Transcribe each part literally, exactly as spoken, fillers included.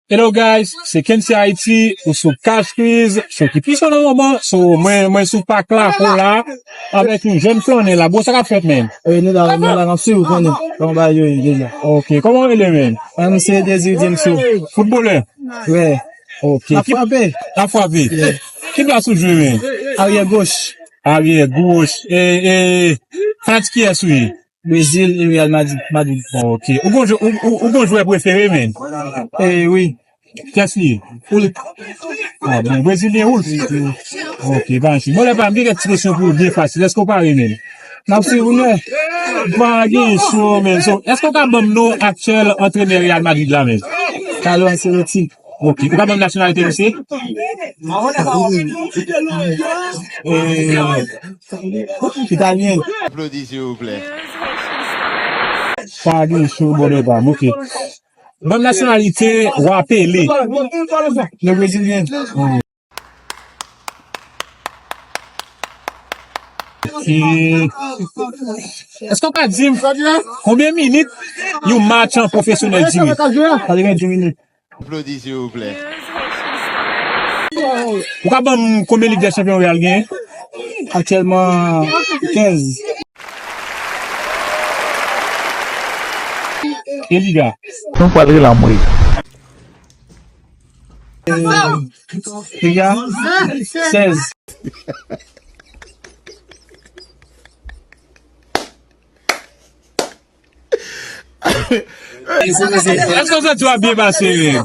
Hello guys, se Kency Haiti, ou sou Cash Quiz, show ki pi cho nan moman, so mwen, mwen sou pak la, pou la, avèk yon jèn flannè la. Bro, sa k ap fèt, man? E nou la, nou la, n ap swiv ou konnen kòman bagay yo ye deja. Ok, kòman w rele, man? Mwen se Désir Jameson. Foutbolè? Wi. Ok. N ap frape. N ap frape? Yeah. Ki plas ou jwe, man? Aryè goch. Aryè goch. E, e, fanatik kiyès ou ye? Brezil e Real Madrid. Madrid. Ok. Ou gon jwè, ou, ou, ou gon jwè prefere, man? E wi. Kiyès li ye? Hulk. Ah, bon, Brezilyen Hulk. Ok, pa anchi. Bon, lè pa, m gen kèk ti kesyon pou ou byen fasil. Èske w pare, man? N ap swiv ou, non. Pa gen cho, man. So, èske w ka ban m non aktyèl antrenè Real Madrid la, man? Carlo Ancelotti. Ok. Ou ka ban m nasyonalite misye? Eh, Italyen. Aplodi, silvouplè. Pa gen cho, brother pa m. Ok. Ban m nasyonalite wa Pele. Le Brezilyen. Ok. Èske w ka di m konbyen minit yon match an pwofesyonèl dire? Katrevendis minit. Aplodi, silvouplè. Ou ka ban m konbyen Lig dè Chanpyon Real genyen? Aktyèlman, kenz. E Liga? Nou pral rele anmwe. Piga, sèz. Èske w santi w ap byen pase, men?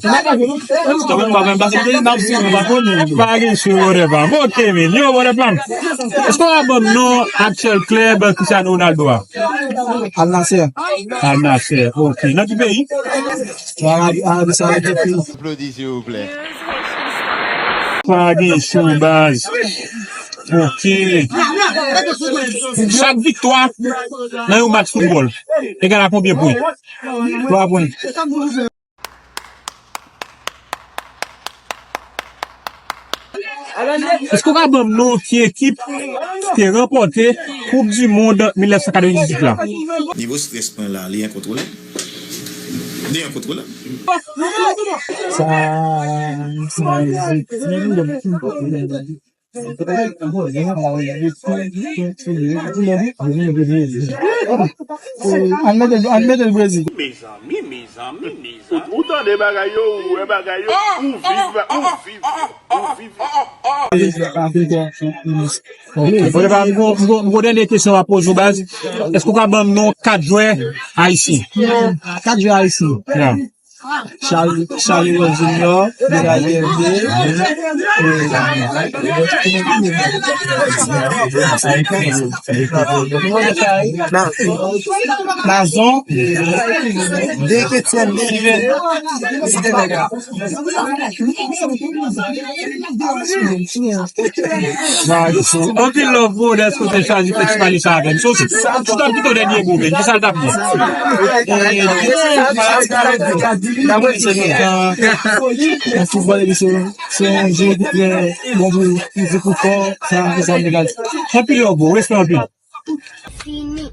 Pa gen sou whatever. Ok, men. Yo, whatever. Èske w ap ban m non aktyèl klèb Cristiano Ronaldo a? Al Nassr. Al Nassr, ok. Nan ki peyi? Arabi, Arabi Saoudit. Aplodi, silvouplè. Pa gen cho, baz. Ok. Chak viktwa nan yon match foutbòl egal a konbyen pwen? Twa pwen. Èske w ka ban m non ki ekip ki te ranpòte Koup di Mond mil nèf san katrevendizuit la? Nivo strès mwen la, li enkontwolab. Li enkontwolab. Sa, sa, ann mete, ann mete l Brezil. Mezanmi, mezanmi, mezanmi. Ou, ou tande bagay yo, ou wè bagay yo, ou viv, ou viv, ou viv. Bon, m gon, m gon, m gon dènye kesyon m ap poze w, baz. Èske w ka ban m non kat jwè ayisyen? Kat jwè ayisyen? Ya. Charles, Charles Junior, Bernard Hervé, Nazon, Derrick Etienne, Steven, Steven. Anpil love, bro, dèske w te chwazi fè ti pale sa avè m. So, si, si w t ap kite w dènye mo, men, kisa l t ap ye? Foutbòl, se, se yon jwe ki trè bon pou fizik ou, kò, sa, sa, sa. Anpil love, bro, respè anpil. Fini.